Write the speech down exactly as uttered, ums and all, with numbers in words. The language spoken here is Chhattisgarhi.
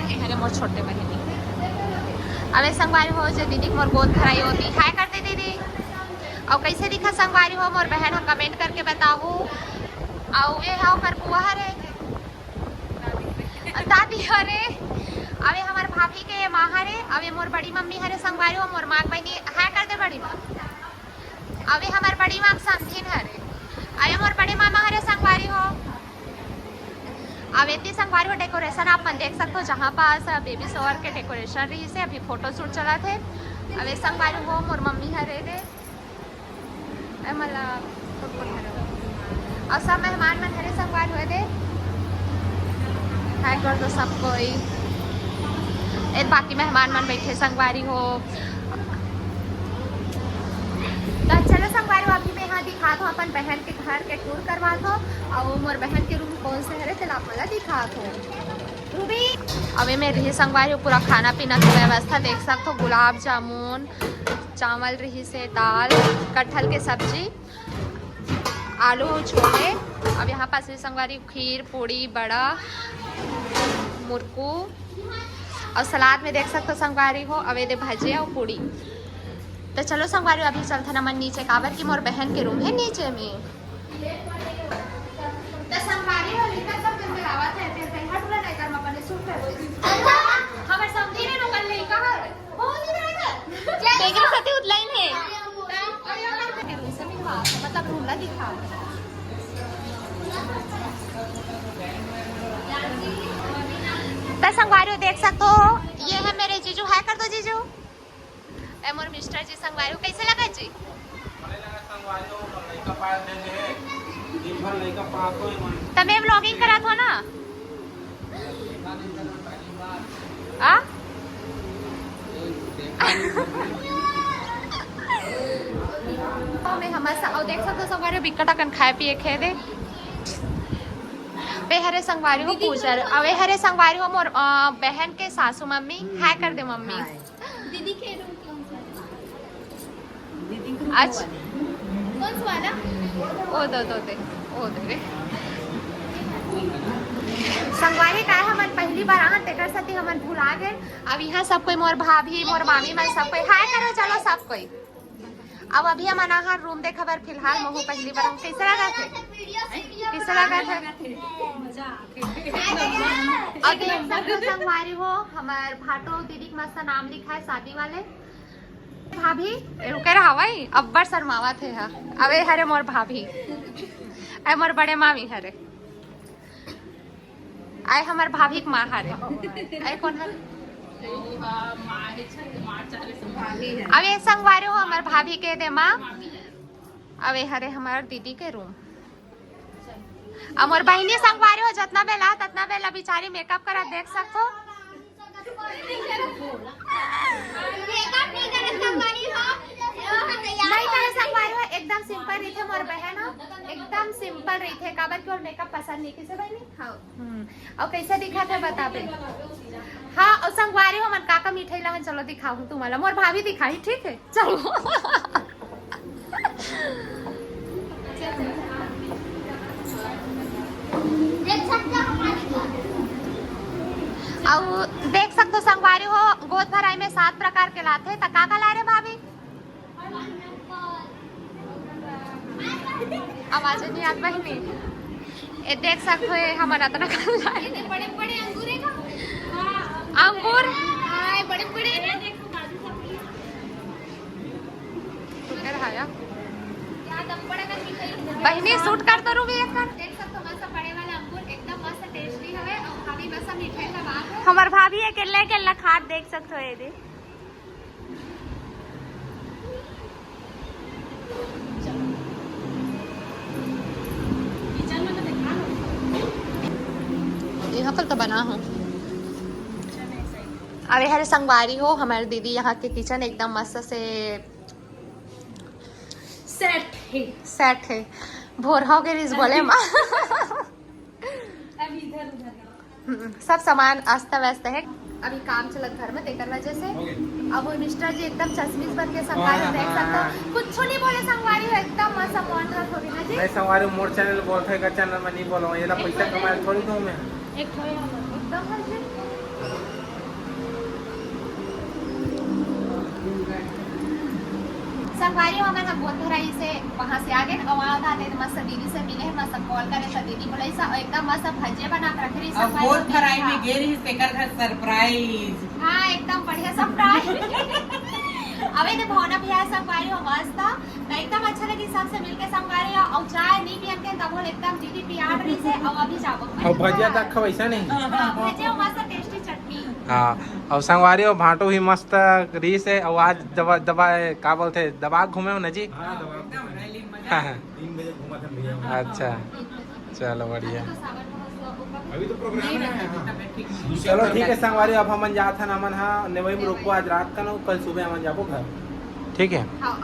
ये हरे मोर छोटे बहिनी। अबे संगवारी हो, जे दीदी के मोर गोद भराई होती, हाय कर दे दीदी। अउ कैसे दिखा संगवारी हो मोर बहन ह, कमेंट करके बताहू। अउ ये हा ओकर बुआ हरे, दादी हरे, अबे हमर भाभी के माँ हरे, अबे मोर बड़ी मम्मी हरे संगवारी हो, मोर माँ के बहिनी, हाय कर दे बड़ी माँ। अबे हमर बड़ी माँ के समधिन हरे, अबे मोर बड़े मामा हरे संगवारी हो। अब इतनी संगवारी हो डेकोरेशन आप मन देख सकते हो, जहाँ पास बेबी शॉवर के डेकोरेशन रही से अभी फोटो शूट चला थे। अब ये संगवारी हो मोर मम्मी हरे दे, ए मला कोन कोन हरे हो? अउ सब मेहमान मन हरे संगवारी हो दे, हाय कर दो सब कोई। ए बाकी मेहमान मन बैठे संगवारी हो। तो चलो संगवारी हो, अभी मैं यहाँ दिखा दो अपन बहन के घर के टूर करवा दो। अउ मोर बहन के रूम कौन से हरे तेला आप मला दिखा दो। रूबी, अबे में रही संगवारी हो पूरा खाना पीना के व्यवस्था देख सकते हो, गुलाब जामुन, चावल रही से, दाल, कटहल के सब्जी, आलू छोले। अब यहाँ पास भी संगवारी खीर, पूड़ी, बड़ा, मुरकू अउ सलाद में देख सकते हो संगवारी हो, अबे दे भजिया अउ पूड़ी। तो चलो संगवारी हो, अभी चलथन हमन नीचे, काबर कि मोर बहन के रूम है नीचे में। तो संगवारी हो, लिखा सब दिन में आवत है, ते, ते हट ले, नहीं कर, मैं अपने सूट कर दे। हमर समधी ने नकल नहीं कहा। तेकरे साथे उतलाइन हे। मतलब रूम ला दिखा। त संगवारी हो देख सकते हो, ये है मेरे जीजू, हाय कर दो जीजू। ए मोर मिस्टर जी संगवारी हो, कैसे लगा जी? त मैं व्लॉगिंग करत हो ना। आ? मैं हमर सा-, अउ देख सकते हो, संगवारी हो बिक्कट अकन खाए पिए खे दे। वे हरे संगवारी हो पूजा, अउ वे हरे संगवारी हो मोर, अ, बहन के सासू मम्मी। हाय कर दे मम्मी। हाय। दीदी के रूम कौन सा है? दीदी के रूम अच्छा। वाले। कौन सा वाला? ओ दो, दो दे, ओ दे रे। संगवारी काय हमन पहली बार आहन, तेकर सेती हमन भुला गए। अब यहाँ सब कोई, मोर भाभी, मोर मामी मन सब कोई हाय करो, चलो सब कोई। अब अभी हमन आहन रूम देखे बर, फिलहाल महू पहली बार। कैसे लगा थे? कैसे लगा थे? अउ देख सकते हो संगवारी हो, हमर भाटो दीदी के मस्त नाम लिखा है शादी वाले। भाभी, ए, रुके रहा भाई, अब्बड़ शर्मावत हे हा। अबे हरे मोर भाभी, ए मोर बड़े मामी हरे, आए हमर भाभी के माँ हरे, आए कौन हरे? अब ये संगवारी हो हमर भाभी के दे माँ। अब ये हरे हमर दीदी के रूम। अब मोर बहिनी संगवारी हो, जतना बेला ततना बेला बिचारी मेकअप करा देख सकथो। मेकअप नहीं करत संगवारी हो। नहीं करे संगवारी हो, एकदम सिंपल रहिथे मोर बहन हो, एकदम सिंपल रहिथे, काबर कि ओला मेकअप पसंद नहीं। कैसे बहिनी? हाँ। हम्म, अउ कैसे दिखत हे बताबे? हाँ, अउ संगवारी हो मन का का मिठाई लाहन, चलो दिखाहूँ तुम्हारा, मोर भाभी दिखाही, ठीक है, चलो। अउ देख सकते हो संगवारी हो, गोद भराई में सात प्रकार के लाथे, त का का लाए रे भाभी? आवाज नहीं आत बहिनी। ए देख सकते हो, हमन अतना कर लाए। बड़े बड़े अंगूर है का? अंगूर? हाँ, बड़े बड़े। शुक्र है यार। बहिनी, शूट कर तो रूबी एक कर। देख सकते हो, मस्त बड़े वाला अंगूर, एकदम मस्त टेस्टी हवे। और भाभी मस्त मिठाई का बात है। हमर भाभी अकेले अकेला खात देख सकते हो, ये दे। यहाँ पर तो बना हो। अरे हरे संगवारी हो, हमारे दीदी यहाँ के किचन एकदम मस्त से सेट है। सेट है। भोर हो गए रिस बोले माँ। अभी इधर उधर ना। हम्म, सब सामान अस्त व्यस्त है। अभी काम चलत घर में, तेकर वजह से। अब वो मिस्टर जी एकदम चश्मिश बन के संगवारी हो, देख सकते हो। कुछ नहीं बोले संगवारी हो, एकदम मस्त पहुंच रहा थोड़ी ना जी। नहीं संगवारी, मोर चैनल बोलते का चैनल में नहीं बोलो, ये ला पैसा कमाए थोड़ी दूँ मैं। एकदम हंसी। संगवारी हो, हमन ह गोदभराई से वहां से आ गए, अउ आवत आते मस्त दीदी से मिले, मस्त कॉल करे त दीदी बोले सा, एकदम मस्त भजिया बना के रखे रही अब संगवारी हो। गोदभराई में गे रही, तेकर घर सरप्राइज। हाँ, एकदम बढ़िया सरप्राइज। अबे तो भावना भी आए संगवारी हो, मस्त था, तो एकदम अच्छा लगी सबसे मिलके संगवारी हो। अउ चाय नहीं पियन के तब एकदम दीदी पियाट रही से, अउ अभी जाबो। अउ भजिया तक खवैसा नहीं। हाँ, भजिया मस्त टेस्टी चटनी। हाँ, अउ संगवारी हो, भांटो भी मस्त रही से। अउ आज दबा दबा का बोलते, दबा घूमे हो ना जी? एकदम रैली में हाँ, मजा। हाँ। तीन बजे घूमा था भैया। अच्छा, चलो बढ़िया। अभी तो प्रोग्राम है। हाँ। चलो ठीक है संगवारी, अब हमन जात हन, हमन हा नेवई में रुकबो आज रात का, न कल सुबह हमन जाबो घर। ठीक है। हाँ,